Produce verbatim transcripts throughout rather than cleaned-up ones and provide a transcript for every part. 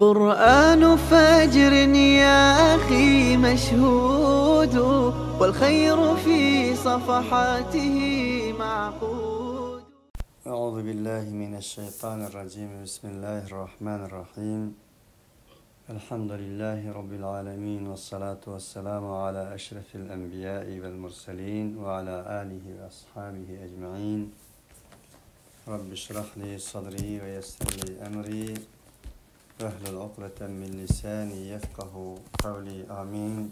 قرآن فجر يا أخي مشهود، والخير في صفحاته معقود. أعوذ بالله من الشيطان الرجيم. بسم الله الرحمن الرحيم. الحمد لله رب العالمين، والصلاة والسلام على أشرف الأنبياء والمرسلين وعلى آله وأصحابه أجمعين. رب اشرح لي صدري ويسر لي أمري واحلل عقدة من لساني يفقهوا قولي. آمين.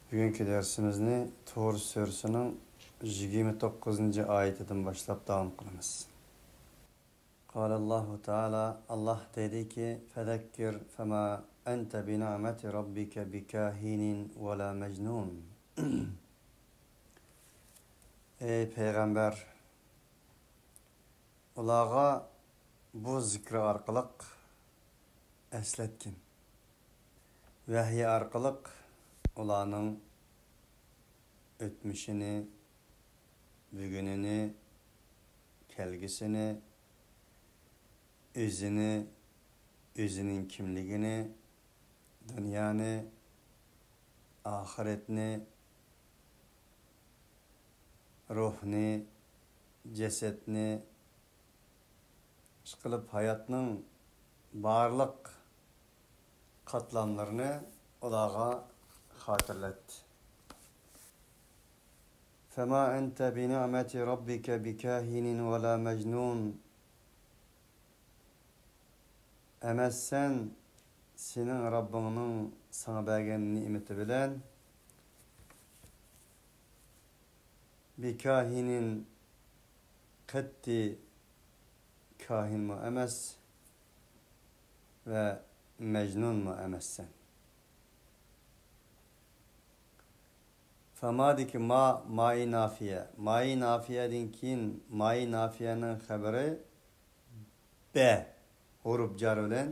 بۈگۈنكى دەرسىمىزنى تور سۈرىسىنىڭ يىگىرمە توققۇزىنچى ئايىتىدىن باشلاپ داۋام قىلىمىز. قال الله تعالى، ئاللاھ دەيدىكى، فذكر فما أنت بنعمة ربك بكاهن ولا مجنون. ئەي پەيغەمبەر، ئۇلارغا بۇ زىكرى ئارقىلىق ئەسلەتكىن. ۋەھىي ئارقىلىق ئۇلارنىڭ ئۆتمۈشىنى، بۈگۈنىنى، كەلگۈسىنى، ئۆزىنى، ئۆزىنىڭ كىملىكىنى، دۇنيانى، ئاخىرەتنى، روھنى، جەسەتنى، ئىشقىلىپ ھاياتنىڭ بارلىق قاتلاملىرىنى ئۇلارغا خاتىرىلەت. فما أنت بنعمة ربك بكاهن ولا مجنون. ئەمەسسەن سېنىڭ رەببىڭنىڭ ساڭا بەرگەن نېمىتى بىلەن بىكاھىنىن، قەتئىي كاھىنمۇ ئەمەس ۋە مەجنۇنمۇ ئەمەسسەن. فمادىكى ما، مائى نافىيە. مائى نافىيەدىن كېيىن مائى نافىيەنىڭ خەبىرى بە ھۇرۇپ جار بىلەن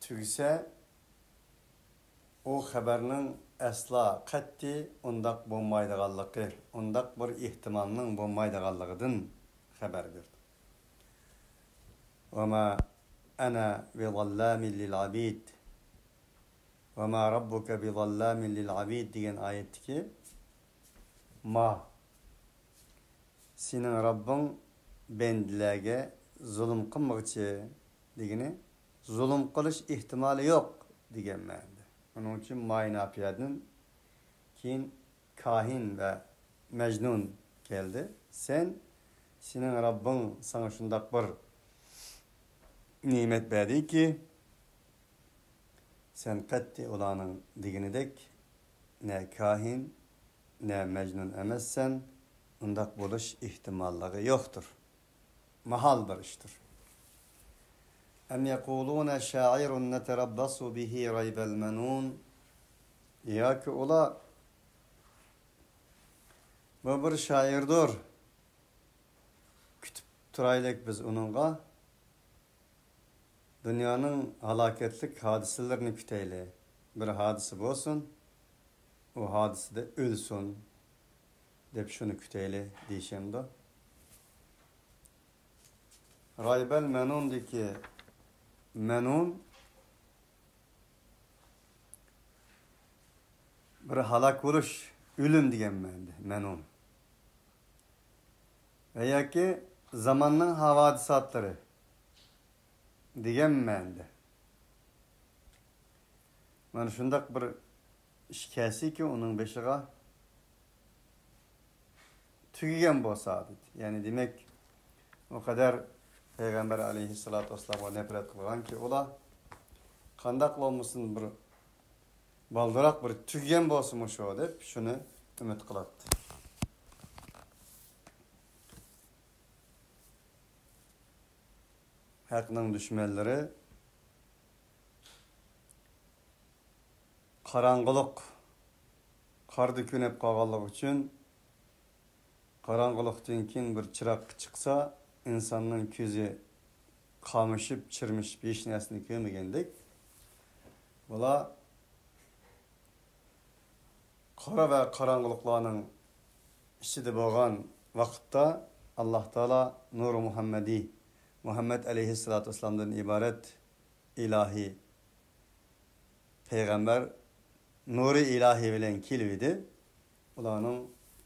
تۈگىسە، ئۇ خەبەرنىڭ ئەسلا قەتئىي ئۇنداق بولمايدىغانلىقى، ئۇنداق بىر ئېھتىمالنىڭ بولمايدىغانلىقىدىن خەۋەر بېرىدۇ. وما أنا بظلام للعبيد، وما ربك بظلام للعبيد دېگەن ئايەتتىكى ما، سېنىڭ رەببىڭ بەندىلەرگە زۇلۇم قىلمىغۇچى دېگىنى، زۇلۇم قىلىش ئېھتىمالى يوق دېگەن مەنىدە. ئۇنىڭ ئۈچۈن مائى نافىيەدىن كېيىن كاھىن ۋە مەجنۇن كەلدى. سەن، سېنىڭ رەببىڭ ساڭا شۇنداق بىر نېمەت بەردىكى، سەن قەتئىي ئۇلارنىڭ دېگىنىدەك نە كاھىن، نە مەجنۇن ئەمەسسەن، ئۇنداق بولۇش ئېھتىماللىقى يوقتۇر. ماھال بىر ئىشتۇر. أم يقولون شاعر نتربص به ريب المنون. ياكى ئۇلار، بۇ بىر شائىردۇر، كۈتۈپ تۇرايلىك بىز ئۇنىڭغا، دۇنيانىڭ ھالاكەتلىك ھادىسىلىرىنى كۈتەيلى. بىر ھادىسە بولسۇن، ئۇ ھادىسىدە ئۆلسۇن دەپ شۇنى كۈتەيلى دېيىشەمدۇ؟ رايبەل مەنۇندىكى مەنۇن بىر ھالاك بولۇش، ئۆلۈم دېگەن مەنىدە مەنۇن. ۋە ياكى زاماننىڭ ھاۋادىساتلىرى دېگەن مەنىدە. مانا شۇنداق بىر ئىش كەلسىكى ئۇنىڭ بېشىغا، تۈگىگەن بولسا، دېدى. يەنى دېمەك، ئۇ قەدەر پەيغەمبەر ئەلەيھىسسالاتۇ ۋەسسالامغا نەپرەت قىلغانكى ئۇلار، قانداقلا بولمىسۇن بىر بالدۇراق بىر تۈگىگەن بولسا مۇشۇ دەپ شۇنى ئۈمىد قىلاتتى. ھەقنىڭ دۈشمەنلىرى قاراڭغۇلۇق، قاردا كۆنۈپ قالغانلىقى ئۈچۈن، قاراڭغۇلۇقتىن كېيىن بىر چىراغ چىقسا، ئىنساننىڭ كۆزى قامىشىپ، چىرمىشىپ، ھېچ نەرسىنى كۆرمىگەندەك، بۇلار قارا ۋە قاراڭغۇلۇقلارنىڭ ئىچىدە بولغان ۋاقىتتا، ئاللاھ تائالا نۇرى مۇھەممەدىي، مۇھەممەد ئەلەيھىسسالاتۇ ۋەسسالامدىن ئىبارەت ئىلاھىي پەيغەمبەر نۇرى ئىلاھىي بىلەن كېلىۋىدى. ئۇلارنىڭ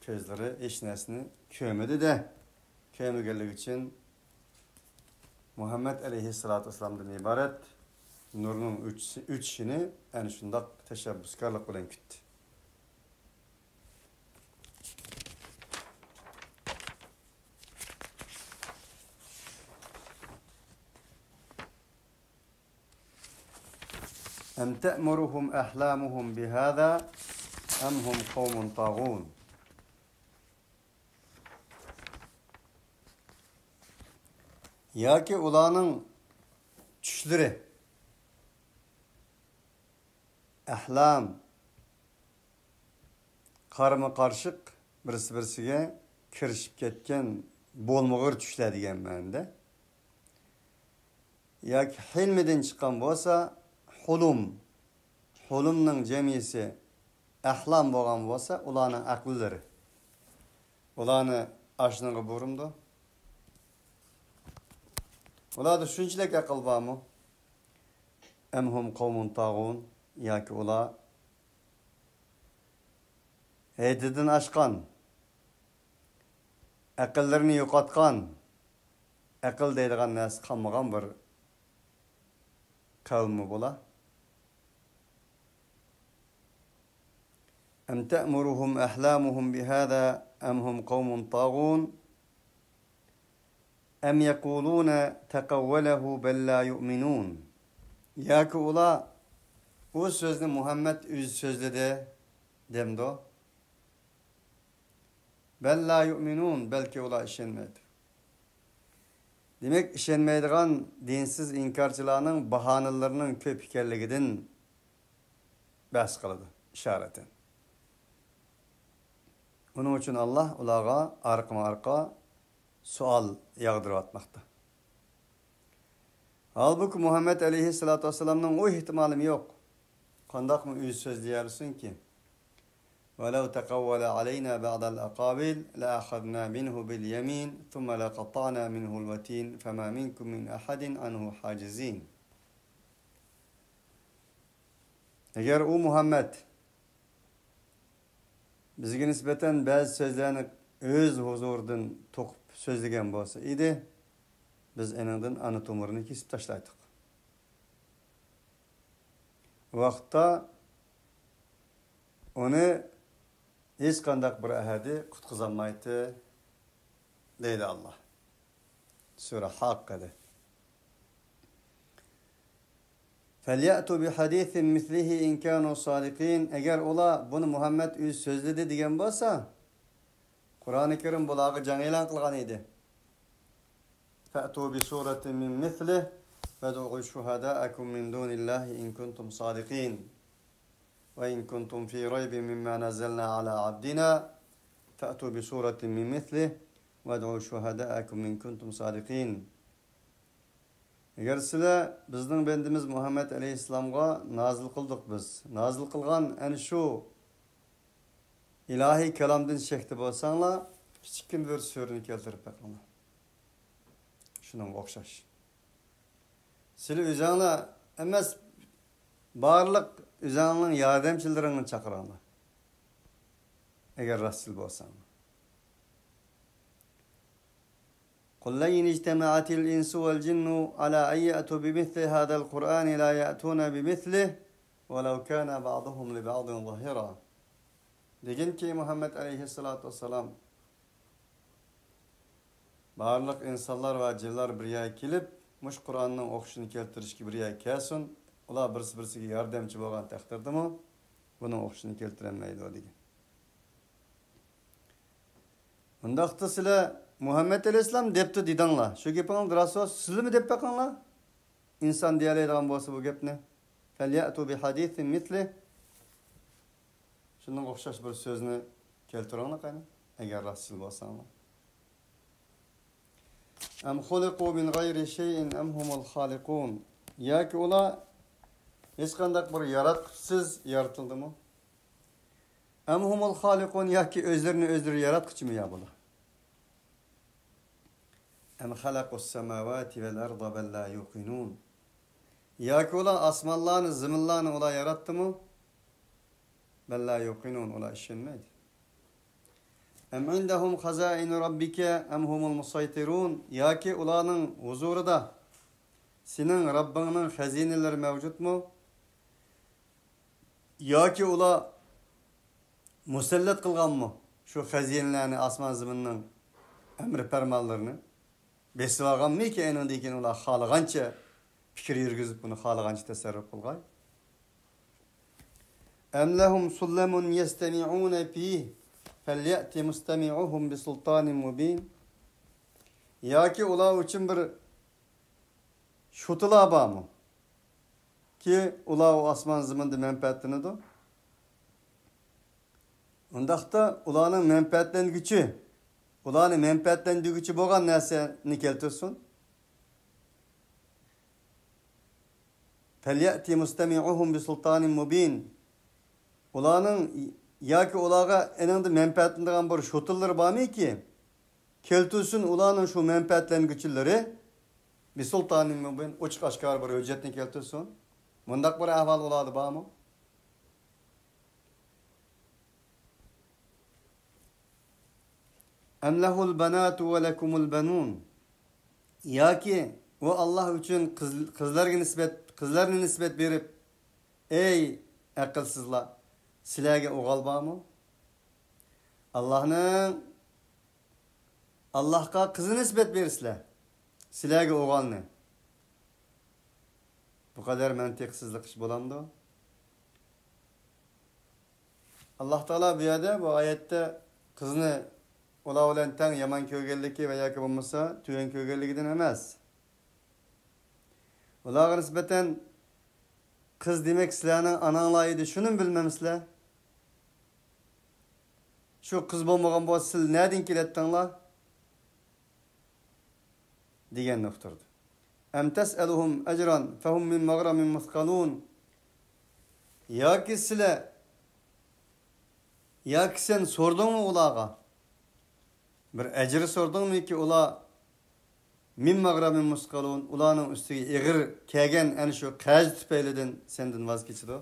كۆزلىرى ھېچ نەرسىنى كۆرمىدى-دە. كۆرمىگەنلىكى ئۈچۈن مۇھەممەد ئەلەيھىسسالاتۇ ۋەسسالامدىن ئىبارەت نۇرنىڭ ئۆچ-، ئۆچۈشىنى ئەنە شۇنداق تەشەببۇسكارلىق بىلەن كۈتتى. أم تأمرهم أحلامهم بهذا أم هم قوم طاغون. ياكى ئۇلارنىڭ چۈشلىرى، ئەھلام، قارىمۇ قارشى، بىرسى بىرسىگە كىرىشىپ كەتكەن بولمىغۇر چۈشلەر دېگەن مەنىدە. ياكى ھىلمىدىن چىققان بولسا، ھۇلۇم، ھۇلۇمنىڭ جەمئىسى ئەھلام بولغان بولسا، ئۇلارنىڭ ئەقىللىرى ئۇلارنى ئاشۇنىڭغا بۇرىمدۇ؟ ئۇلاردا شۇنچىلىك ئەقىل بارمۇ؟ أم هم قوم طاغون، ياكى ئۇلار ھەددىدىن ئاشقان، ئەقىللىرىنى يوقاتقان، ئەقىل دەيدىغان نەرسە قالمىغان بىر قەۋممۇ بۇلار؟ أم تأمرهم أحلامهم بهذا أم هم قوم طاغون أم يقولون تقوله بل لا يؤمنون. ياكى ئۇلار ئۇ سۆزنى مۇھەممەد ئۆزى سۆزلىدى دەمدۇ؟ بل لا يؤمنون، بەلكى ئۇلار ئىشەنمەيدۇ. دېمەك، ئىشەنمەيدىغان دىنسىز ئىنكارچىلارنىڭ باھانىلىرىنىڭ كۆپ ئىكەنلىكىدىن بەھس قىلىدۇ، ئىشارەتەن. ئۇنىڭ ئۈچۈن ئاللاھ ئۇلارغا ئارقىمۇ ئارقا سوئال ياغدۇرۇۋاتماقتا. ھالبۇكى، مۇھەممەد ئەلەيھىسسالاتۇ ۋەسسالامنىڭ ئۇ ئېھتىمالىمۇ يوق. قانداقمۇ ئۆزى سۆزلىيەلىسۇنكى؟ ولو تقول علينا بعض الأقاويل لأخذنا منه باليمين ثم لقطعنا منه الوتين فما منكم من أحد عنه حاجزين. ئەگەر ئۇ مۇھەممەد بىزگە نىسبەتەن بەزى سۆزلەرنى ئۆز ھۇزۇرىدىن توقۇپ سۆزلىگەن بولسا ئىدى، بىز ئېنىڭدىن ئانا تومۇرىنى كېسىپ تاشلايتتۇق. ئۇ ۋاقىتتا ئۇنى ھېچقانداق بىر ئەھەدى قۇتقۇزالمايتتى، دەيدۇ ئاللاھ. سۈرە ھاققىدە. فليأتوا بحديث مثله إن كانوا صادقين. ئەگەر ئۇلار بۇنى مۇھەممەد ئۆزى سۆزلىدى دېگەن بولسا، قۇرئانى كەرىم بۇلارغا جەڭ ئېلان قىلغان ئىدى. فأتوا بسورة من مثله وادعوا شهداءكم من دون الله إن كنتم صادقين. وإن كنتم في ريب مما نزلنا على عبدنا فأتوا بسورة من مثله وادعوا شهداءكم إن كنتم صادقين. ئەگەر سىلەر بىزنىڭ بەندىمىز مۇھەممەد ئەلەيھىسسالامغا نازىل قىلدۇق بىز، نازىل قىلغان ئەنە شۇ ئىلاھىي كالامدىن شەكتە بولساڭلار، كىچىككىنە بىر سۈرىنى كەلتۈرۈپ بېقىڭلار. شۇنىڭغا ئوخشاش. سىلەر ئۆزەڭلار ئەمەس، بارلىق ئۆزەڭنىڭ ياردەمچىلىرىڭنى چاقىرىڭلار. ئەگەر راستچىل بولساڭلار. قل لئن اجتمعت الإنس والجن على أن يأتوا بمثل هذا القرآن لا يأتون بمثله ولو كان بعضهم لبعض ظهيرا. دېگىنكى، مۇھەممەد ئەلەيھىسسالاتۇ ۋەسسالام، بارلىق ئىنسانلار ۋە جىنلار بىر يەرگە كېلىپ، مۇشۇ قۇرئاننىڭ ئوخشىشىنى كەلتۈرۈشكە بىر يەرگە كەلسۇن، ئۇلار بىرسى-بىرسىگە ياردەمچى بولغان تەقدىردىمۇ، بۇنىڭ ئوخشىشىنى كەلتۈرەلمەيدۇ، دېگەن. ئۇنداقتا سىلەر مۇھەممەد ئەلەيھىسسالام دەپتۇ دېدىڭلار. شۇ گېپىڭىز راست بولسا، سىلىمۇ دەپ بېقىڭلار. ئىنسان دېيەلەيدىغان بولسا بۇ گەپنى. فليأتوا بحديث مثله. شۇنىڭغا ئوخشاش بىر سۆزنى كەلتۈرۈڭلار قېنى، ئەگەر راستچىل بولساڭلار. أم خلقوا من غير شيء أم هم الخالقون. ياكى ئۇلار ھېچقانداق بىر ياراتقۇچىسىز يارىتىلدىمۇ؟ أم هم الخالقون، ياكى ئۆزلىرىنى ئۆزلىرى ياراتقۇچىمۇ يا بۇلار؟ أم خلقوا السماوات والأرض بل لا يوقنون. ياكى ئۇلار ئاسمانلارنى، زېمىنلارنى ئۇلار ياراتتىمۇ؟ بل لا يوقنون، ئۇلار ئىشەنمەيدۇ. أم عندهم خزائن ربك أم هم المسيطرون. ياكى ئۇلارنىڭ ھۇزۇرىدا سېنىڭ رەببىڭنىڭ خەزىنىلىرى مەۋجۇتمۇ؟ ياكى ئۇلار مۇسەللەت قىلغانمۇ شۇ خەزىنىلەرنى، ئاسمان زېمىننىڭ ئەمرى پەرمانلىرىنى؟ بېسىۋالغانمىكى، ئېنىڭدىن كېيىن ئۇلار خالىغانچە پىكىر يۈرگۈزۈپ، بۇنى خالىغانچە تەسەررۇپ قىلغاي. أم لهم سلم يستمعون فيه فليأت مستمعهم بسلطان مبين. ياكى ئۇلار ئۈچۈن بىر شوتىلار بارمۇ؟ كى، ئۇلار ئۇ ئاسمان زېمىندا مەنپەئەتلىنىدۇ. ئۇنداقتا ئۇلارنىڭ مەنپەئەتلەنگۈچى، ئۇلارنى مەنپەئەتلەندۈرگۈچى بولغان نەرسىنى كەلتۈرسۇن. فليأت مستمعهم بسلطان مبين. ئۇلارنىڭ ياكى ئۇلارغا ئېنىڭدا مەنپەئەتلىنىدىغان بىر شوتىلىرى بارمىكى؟ كەلتۈرسۇن ئۇلارنىڭ شۇ مەنپەئەتلەنگۈچىلىرى. بسلطان مبين، ئوچۇق ئاشكارا بىر ھۆججەتنى كەلتۈرسۇن. مۇنداق بىر ئەھۋال ئۇلاردا بارمۇ؟ أم له البنات ولكم البنون. ياكى ئۇ ئاللاھ ئۈچۈن قىز، قىزلارغا نىسبەت، قىزلارنى نىسبەت بېرىپ، ئەي ئەقىلسىزلار، سىلەرگە ئوغۇل بارمۇ؟ ئاللاھنىڭ، ئاللاھقا قىزنى نىسبەت بېرىسىلەر، سىلەرگە ئوغۇلنى. بۇ قەدەر مەنتىقسىزلىق ئىش بولامدۇ؟ ئاللاھ تائالا بۇ يەردە، بۇ ئايەتتە قىزنى ئۇلار بىلەن تەڭ يامان كۆرگەنلىكى ۋە ياكى بولمىسا تۆۋەن كۆرگەنلىكىدىن ئەمەس. ئۇلارغا نىسبەتەن قىز دېمەك سىلەرنىڭ ئاناڭلار ئىدى، شۇنىمۇ بىلمەمسىلەر؟ شۇ قىز بولمىغان بولسا سىلەر نەدىن كېلەتتىڭلار؟ دېگەننى ئۇقتۇردى. أم تسألهم أجرا فهم من مغرم مثقلون. ياكى سىلەر، ياكى سەن سورىدىڭمۇ ئۇلارغا؟ بىر ئەجىر سورىدىڭمىكى ئۇلار من مغرم مثقلون، ئۇلارنىڭ ئۈستىگە ئېغىر كەلگەن ئەنە شۇ قەرز تۈپەيلىدىن سەندىن ۋاز كېچىدۇ؟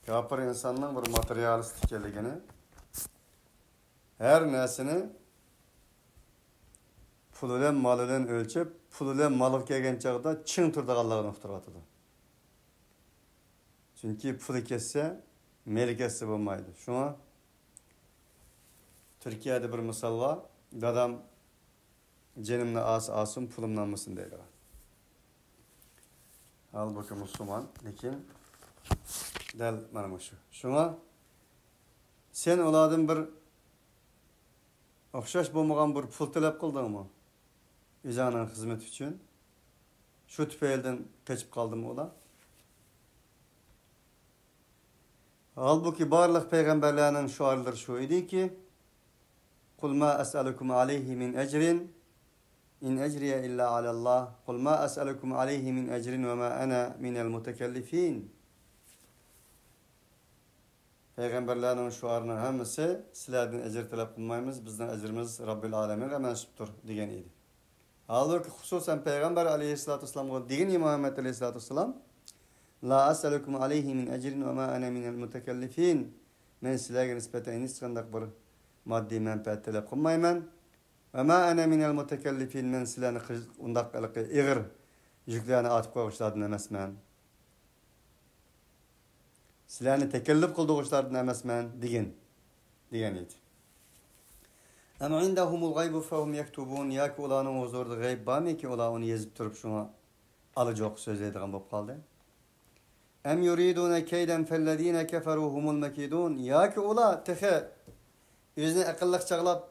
كاپىر ئىنساننىڭ بىر ماتېرىيالىست ئىكەنلىكىنى، ھەر نەرسىنى پۇل بىلەن، مال بىلەن ئۆلچەپ، پۇل بىلەن مالغا كەلگەن چاغدا چىڭ تۇرىدىغانلىقىنى ئۇقتۇرۇۋاتىدۇ. چۈنكى پۇلى كەتسە، مېلى كەتسە بولمايدۇ. شۇڭا تۈركىيەدە بىر مىسال بار. دادام جېنىمنى ئالسا ئالسۇن، پۇلۇمنى ئالمىسۇن دەيدىغان. ھالبۇكى مۇسۇلمان، لېكىن دەل مانا مۇشۇ. شۇڭا سەن ئۇلاردىن بىر ئوخشاش بولمىغان بىر پۇل تەلەپ قىلدىڭمۇ؟ ئۆزۈڭنىڭ خىزمىتى ئۈچۈن. شۇ تۈپەيلىدىن قېچىپ قالدىمۇ ئۇلار؟ ھالبۇكى، بارلىق پەيغەمبەرلەرنىڭ شوئارلىرى شۇ ئىدىكى، قل ما أسألكم عليه من أجر إن أجري إلا على الله قل ما أسألكم عليه من أجر وما أنا من المتكلفين. پەيغەمبەرلەرنىڭ شوئارىنىڭ ھەممىسى، سىلەردىن ئەجىر تەلەپ قىلمايمىز، بىزنىڭ ئەجرىمىز رەببىل ئالەمىنغا مەنسۇپتۇر، دېگەن ئىدى. ھالبۇكى، خۇسۇسەن پەيغەمبەر ئەلەيھىسسالاتۇ ۋەسسالامغا دېگىنى، مۇھەممەد ئەلەيھىسسالاتۇ ۋەسسالام، لا ئەسئەلۇكۇم ئەلەيھى مىن ئەجرىن ۋە ما ئەنە مىنەل مۇتەكەللىفىن. مەن سىلەرگە نىسبەتەن ھېچقانداق بىر ماددىي مەنپەئەت تەلەپ قىلمايمەن. ۋە ما ئەنە مىنەل مۇتەكەللىفىن، مەن سىلەرنى قىز-، ئۇنداق ھېلىقى ئېغىر يۈكلەرنى ئارتىپ قويغۇچىلاردىن ئەمەسمەن. سىلەرنى تەكەللۇپ قىلدۇرغۇچىلاردىن ئەمەسمەن، دېگىن، دېگەن ئىدى. ئەم ئىندەھۇمۇل غەيبۇ فەھۇم يەكتۇبۇن، ياكى ئۇلارنىڭ ھۇزۇرىدا غەيب بارمىكى، ئۇلار ئۇنى يېزىپ تۇرۇپ، شۇڭا ئالا جوق سۆزلەيدىغان بولۇپ قالدى. ئەم يۇرىدۇنە كەيدەن فەللەزىنە كەفەرۇ ھۇمۇل مەكىدۇن، ياكى ئۇلار تېخى ئۆزىنى ئەقىللىق چاغلاپ،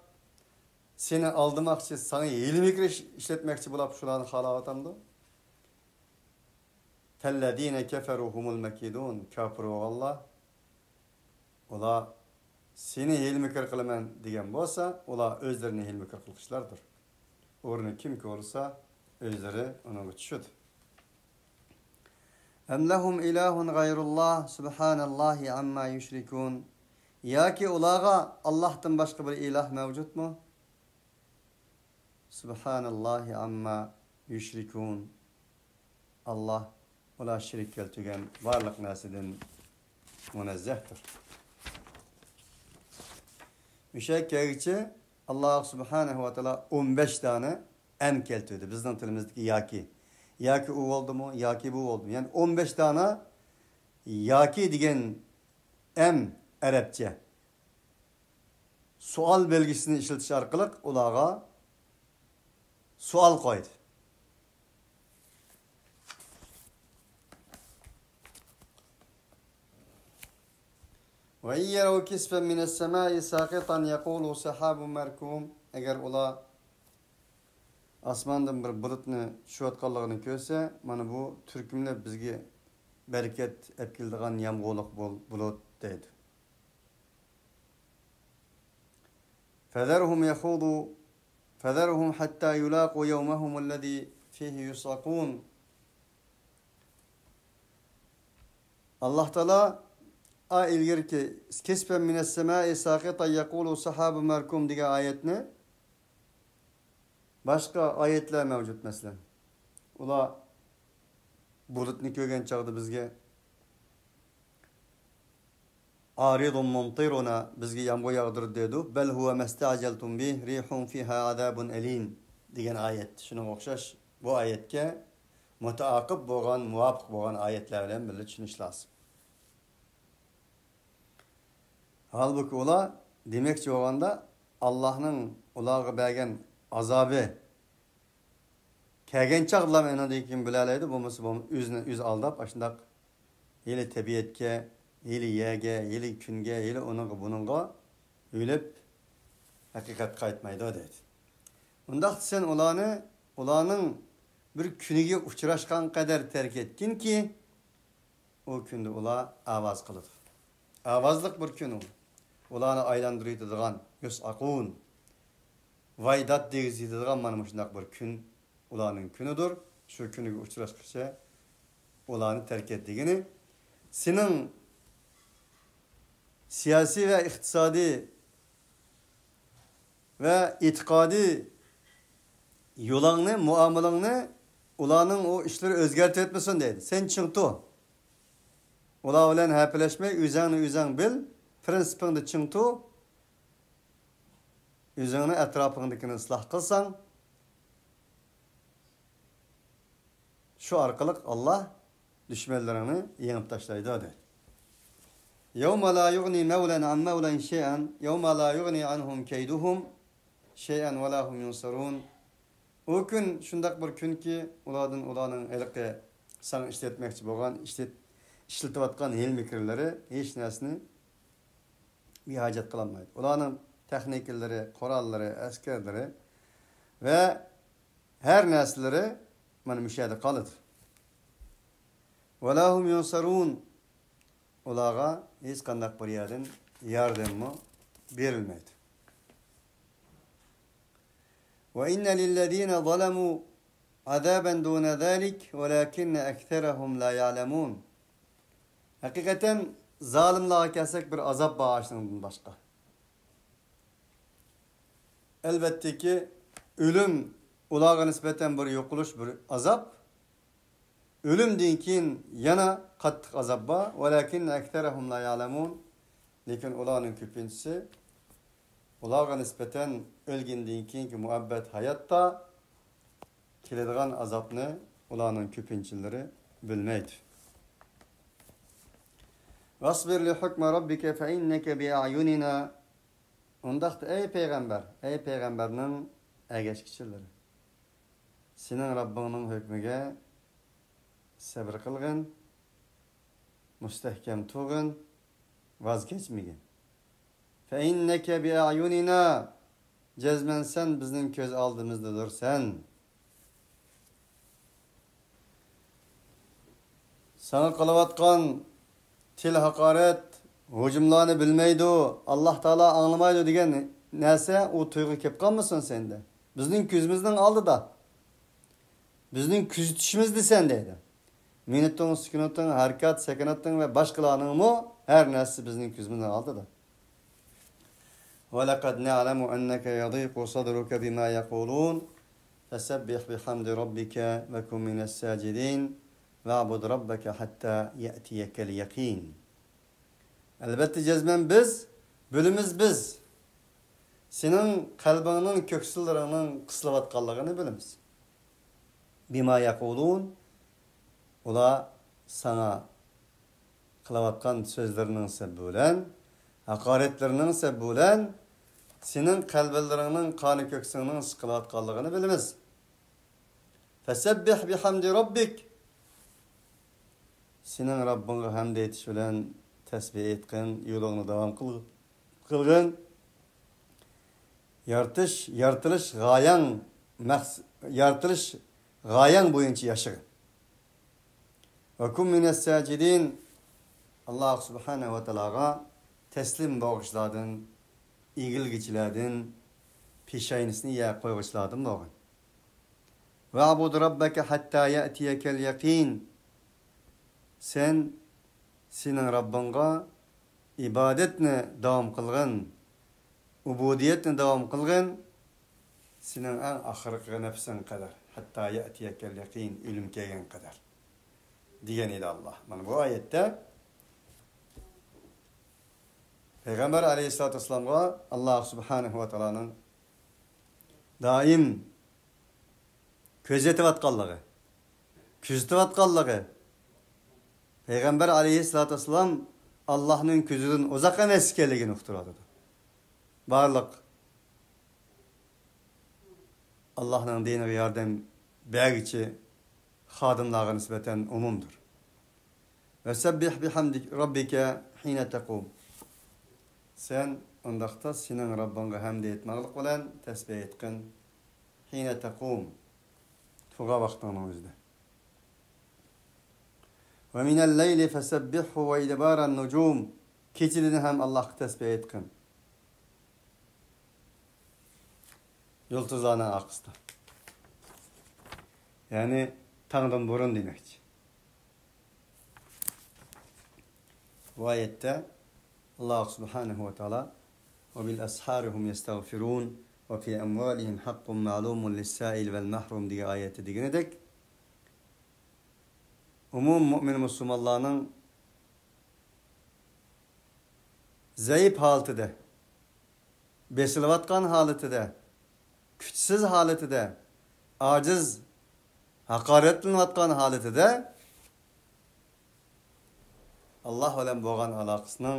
سېنى ئالدىماقچى، ساڭا ھىيلە-مىكىر ئىش-، ئىشلەتمەكچى بولاپ، شۇلارنى خالاۋاتامدۇ؟ فەللەزىنە كەفەرۇ ھۇمۇل مەكىدۇن، كاپىر بولغانلار، ئۇلار سېنى ھىيلە-مىكىر قىلىمەن دېگەن بولسا، ئۇلار ئۆزلىرىنى ھىيلە-مىكىر قىلغۇچىلاردۇر. ئورنى كىم كۆرسە، ئۆزلىرى ئۇنىڭغا چۈشىدۇ. ئەم لەھۇم ئىلاھۇن غەيرۇللاھ، سۇبھانەللاھى ئەمما يۇشرىكۇن. ياكى ئۇلارغا ئاللاھتىن باشقا بىر ئىلاھ مەۋجۇتمۇ؟ سۇبھاناللاھى ئەمما يۇشرىكۇن. ئاللاھ ئۇلار شېرىك كەلتۈرگەن بارلىق نەرسىدىن مۇنەززەھتۇر. مۇشۇ يەرگىچە ئاللاھ سۇبھانەھۇ ۋە تائالا ئون بەش دانە ئەم كەلتۈردى. بىزنىڭ تىلىمىزدىكى ياكى. ياكى ئۇ بولدىمۇ، ياكى بۇ بولدىمۇ؟ يەنى ئون بەش دانە ياكى دېگەن ئەم ئەرەبچە سوئال بەلگىسىنى ئىشلىتىش ئارقىلىق ئۇلارغا سوئال قويدى. وَإِنْ يَرَوْا كِسْفًا مِنَ السَّمَاءِ سَاقِطًا يَقُولُوا سَحَابٌ مَرْكُومٌ. ئەگەر ئۇلار ئاسماندىن بىر بۇلۇتنى چۈشۈۋاتقانلىقىنى كۆرسە، مانا بۇ تۈركۈملەپ بىزگە بەرىكەت ئەپ كېلىدىغان يامغۇرلۇق بۇل-، بۇلۇت دەيدۇ. فَذَرْهُمْ يَخُوضُوا، فَذَرْهُمْ حَتَّى يُلَاقُوا يَوْمَهُمُ الَّذِي فِيهِ يُصْعَقُونَ. ئاللاھ تائالا ئا ئىلگىرىكى كىسفەن مىنەس سەمائى ساقىتەن يەقۇلۇ سەھابۇ مەركۇم دېگەن ئايەتنى باشقا ئايەتلەر مەۋجۇت، مەسىلەن، ئۇلار بۇلۇتنى كۆرگەن چاغدا بىزگە ئارىدۇن مۇمطىرۇنا، بىزگە يامغۇر ياغدۇردى دەيدۇ. بەل ھۇۋە مەستەجەلتۇم بىھ رىھۇن فىھا ئازابۇن ئەلىم دېگەن ئايەت. شۇنىڭغا ئوخشاش بۇ ئايەتكە مۇتەئاقىپ بولغان، مۇۋاپىق بولغان ئايەتلەر بىلەن بىللە چۈشىنىش لازىم. ھالبۇكى، ئۇلار دېمەكچى بولغاندا، ئاللاھنىڭ ئۇلارغا بەرگەن ئازابى كەلگەن چاغدىلا ئېنىڭدىن كېيىن بىلەلەيدۇ، بولمىسا بولم-، ئۆزىنى ئۆزى ئالداپ، ئاشۇنداق ھېلى تەبىئەتكە، ھېلى يەرگە، ھېلى كۈنگە، ھېلى ئۇنىڭغا، بۇنىڭغا ئۆلۈپ، ھەقىقەتكە قايتمايدۇ دەيدۇ. ئۇنداقتا سەن ئۇلارنى، ئۇلارنىڭ بىر كۈنىگە ئۇچراشقان قەدەر تەرك ئەتكىنكى، ئۇ كۈندە ئۇلار ئاۋاز قىلىدۇ. ئاۋازلىق بىر كۈن ئۇ. ئۇلارنى ئايلاندۇرۇۋېتىدىغان، يۇسئاقۇن، ۋاي داد دېگۈزىدىغان مانا مۇشۇنداق بىر كۈن ئۇلارنىڭ كۈنىدۇر. شۇ كۈنىگە ئۇچراشقىچە ئۇلارنى تەرك ئەت دېگىنى، سېنىڭ سىياسىي ۋە ئىقتىسادىي ۋە ئېتىقادىي يولۇڭنى، مۇئامىلىڭنى ئۇلارنىڭ ئۇ ئىشلىرى ئۆزگەرتىۋەتمىسۇن دەيدۇ. سەن چىڭ تۇر. ئۇلار بىلەن ھەپىلەشمەي، ئۆزۈڭنى ئۆزۈڭ بىل، پىرىنسىپىڭدا چىڭ تۇر. ئۆزۈڭنى، ئەتراپىڭدىكىنى ئىسلاھ قىلساڭ، شۇ ئارقىلىق ئاللاھ دۈشمەنلىرىڭنى يېڭىپ تاشلايدۇ، دەيدۇ. يَوْمَ لَا يُغْنِي مَوْلًى عَنْ مَوْلًى شَيْئًا، يَوْمَ لَا يُغْنِي عَنْهُمْ كَيْدُهُمْ شَيْئًا وَلَا هُمْ يُنْصَرُونَ. ئۇ كۈن شۇنداق بىر كۈنكى، ئۇلاردىن ئۇلارنىڭ ھېلىقى ساڭا ئىشلەتمەكچى بولغان، ئىشلەت-، ئىشلىتىۋاتقان ھىيلە-مىكىرلىرى ھېچ نەرسىنى بىھاجەت قىلالمايدۇ. ئۇلارنىڭ تېخنىكىلىرى، قوراللىرى، ئەسكەرلىرى ۋە ھەر نەرسىلىرى مانا مۇشۇ يەردە قالىدۇ. وَلَا هُمْ يُنْصَرُونَ. ئۇلارغا ھېچقانداق بىر يەردىن ياردەممۇ بېرىلمەيدۇ. وَإِنَّ لِلَّذِينَ ظَلَمُوا عَذَابًا دُونَ ذَلِكَ وَلَكِنَّ أَكْثَرَهُمْ لَا يَعْلَمُونَ. ھەقىقەتەن زالىملارغا كەلسەك، بىر ئازاب بار ئاشۇنىڭدىن باشقا. ئەلۋەتتىكى، ئۆلۈم ئۇلارغا نىسبەتەن بىر يوقىلىش، بىر ئازاب. ئۆلۈمدىن كېيىن يەنە قاتتىق ئازاب بار. وَلَكِنَّ أَكْثَرَهُمْ لَا يَعْلَمُونَ. لېكىن ئۇلارنىڭ كۆپىنچىسى ئۇلارغا نىسبەتەن ئۆلگەندىن كېيىنكى مۇئەببەت ھاياتتا كېلىدىغان ئازابنى ئۇلارنىڭ كۆپىنچىلىرى بىلمەيدۇ. وَاصْبِرْ لِحُكْمِ رَبِّكَ فَإِنَّكَ بِأَعْيُنِنَا. ئۇنداقتا، ئەي پەيغەمبەر، ئەي پەيغەمبەرنىڭ ئەگەشكۈچىلىرى، سېنىڭ رەببىڭنىڭ ھۆكمىگە سەبرى قىلغىن، مۇستەھكەم تۇرغىن، ۋاز كەچمىگىن. فَإِنَّكَ بِأَعْيُنِنَا. جەزمەن سەن بىزنىڭ كۆز ئالدىمىزدىدۇرسەن. ساڭا قىلىۋاتقان تىل ھاقارەت، ھۇجۇملارنى بىلمەيدۇ، ئاللاھ تائالا ئاڭلىمايدۇ دېگەن نەرسە، ئۇ تۇيغۇ كېلىپ قالمىسۇن سەندە. بىزنىڭ كۆزىمىزنىڭ ئالدىدا. بىزنىڭ كۆزىتىشىمىزدە سەن دەيدۇ. مىنۇتۇڭ، سېكۇنتۇڭ، ھەرىكەت، سەكىناتىڭ ۋە باشقىلارنىڭمۇ ھەر نەرسىسى بىزنىڭ كۆزىمىزنىڭ ئالدىدا. ولقد نعلم أنك يضيق صدرك بما يقولون فسبح بحمد ربك وكن من الساجدين واعبد ربك حتى يأتيك اليقين. ئەلۋەتتە جەزمەن بىز، بىلىمىز بىز، سېنىڭ قەلبىڭنىڭ، كۆكسۈملىرىڭنىڭ قىسىلىۋاتقانلىقىنى بىلىمىز. بما يقولون، ئۇلار ساڭا قىلىۋاتقان سۆزلىرىنىڭ سەۋەبى بىلەن، ھاقارەتلىرىنىڭ سەۋەبى بىلەن سېنىڭ قەلبىڭلىرىڭنىڭ، قانى كۆكسۈڭنىڭ سىقىلىۋاتقانلىقىنى بىلىمىز. فسبح بحمد ربك. سېنىڭ رەببىڭغا ھەمدە ئېيتىش بىلەن تەسبىھ ئېيتقىن، يولۇڭنى داۋام قىل-، قىلغىن. يارىتىش، يارىتىلىش غايەڭ مەقس-، يارىتىلىش غايەڭ بويىچە ياشىغىن. وكن من الساجدين. ئاللاھ سۇبھانەھۇ ۋە تائالاغا تەسلىم بولغۇچىلاردىن، ئېگىلگۈچىلەردىن، پېشاينىسىنى يەرگە قويغۇچىلاردىن بولغىن. واعبد ربك حتى يأتيك اليقين. سەن سېنىڭ رەببىڭغا ئىبادەتنى داۋام قىلغىن، ئۇبۇدىيەتنى داۋام قىلغىن، سېنىڭ ئەڭ ئاخىرقى نەپسىڭ قەدەر، حتى يأتيك اليقين، ئۆلۈم كەلگەن قەدەر، دېگەن ئىدى ئاللاھ. مانا بۇ ئايەتتە پەيغەمبەر ئەلەيھىسسالاتۇ ۋەسسالامغا ئاللاھ سۇبھانەھۇ ۋە تائالانىڭ دائىم كۆزىتىۋاتقانلىقى، كۆزىتىۋاتقانلىقى، پەيغەمبەر ئەلەيھىسسالاتۇ ۋەسسالام ئاللاھنىڭ كۆزىدىن ئۇزاق ئەمەس ئىكەنلىكىنى ئۇقتۇرۇۋاتىدۇ. بارلىق ئاللاھنىڭ دىنىغا ياردەم بەرگۈچى خادىملارغا نىسبەتەن ئومۇمدۇر. وسبح بحمد ربك حين تقوم. سەن ئۇنداقتا سېنىڭ رەببىڭگە ھەمدە ئېيتماقلىق بىلەن تەسبىھ ئېيتقىن. حين تقوم. تۇرغان ۋاقتىڭنىڭ ئۆزىدە. ومن الليل فسبحه وإدبار النجوم. كېچىدىن ھەم ئاللاھقا تەسبىھ ئېيتقىن. يۇلتۇزلارنىڭ ئارقىسىدا. يەنى تاڭدىن بۇرۇن دېمەكچى. بۇ ئايەتتە ئاللاھ سۇبھانەھۇ ۋە تائالا وبالأسحار هم يستغفرون وفي أموالهم حق معلوم للسائل والمحروم دېگەن ئايەتتە دېگىنىدەك، ئومۇم مۆمىن مۇسۇلمانلارنىڭ زەئىپ ھالىتىدە، بېسىلىۋاتقان ھالىتىدە، كۈچسىز ھالىتىدە، ئاجىز، ھاقارەتلىنىۋاتقان ھالىتىدە ئاللاھ بىلەن بولغان ئالاقىسىنىڭ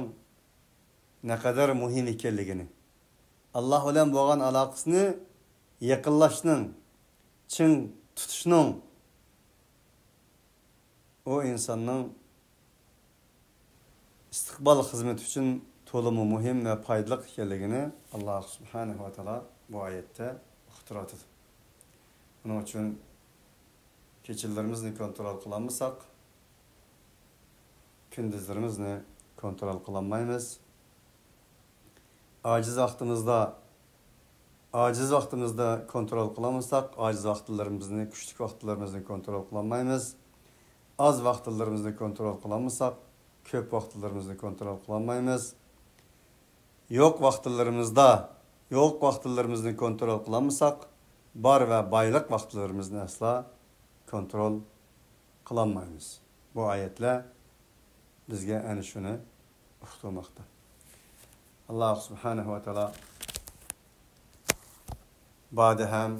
نەقەدەر مۇھىم ئىكەنلىكىنى، ئاللاھ بىلەن بولغان ئالاقىسىنى يېقىنلاشنىڭ، چىڭ تۇتۇشنىڭ ئۇ ئىنساننىڭ ئىستىقبال خىزمىتى ئۈچۈن تولىمۇ مۇھىم ۋە پايدىلىق ئىكەنلىكىنى ئاللاھ سۇبھانەھۇ ۋە تائالا بۇ ئايەتتە ئۇقتۇرۇۋاتىدۇ. بۇنىڭ ئۈچۈن كېچىلىرىمىزنى كونترول قىلالمىساق، كۈندۈزلىرىمىزنى كونترول قىلالمايمىز. ئاجىز ۋاقتىمىزدا، ئاجىز ۋاقتىمىزدا كونترول قىلالمىساق، ئاجىز ۋاقىتلىرىمىزنى، كۈچلۈك ۋاقىتلىرىمىزنى كونترول قىلالمايمىز. ئاز ۋاقىتلىرىمىزنى كونترول قىلالمىساق، كۆپ ۋاقىتلىرىمىزنى كونترول قىلالمايمىز. يوق ۋاقىتلىرىمىزدا، يوق ۋاقىتلىرىمىزنى كونترول قىلالمىساق، بار ۋە بايلىق ۋاقىتلىرىمىزنى ئەسلا كونترول قىلالمايمىز. بۇ ئايەتلەر بىزگە ئەنە شۇنى ئۇقتۇرماقتا. ئاللاھ سۇبھانەھۇ ۋە تائالا باردا ھەم،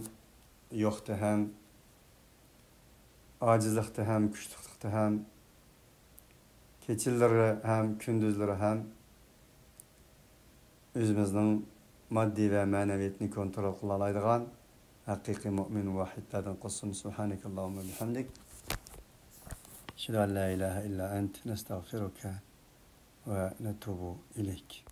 يوقتا ھەم، ئاجىزلىقتا ھەم، كۈچلۈكلۈكتە ھەم، كېچىلىرى ھەم، كۈندۈزلىرى ھەم ئۆزىمىزنىڭ ماددىي ۋە مەنىۋىيەتنى كونترول قىلالايدىغان ھەقىقىي مۆمىن مۇۋەھھىدلەردىن قىلسۇن. سبحانك اللهم وبحمدك. أشهد أن لا إله إلا أنت، نستغفرك ونتوب إليك.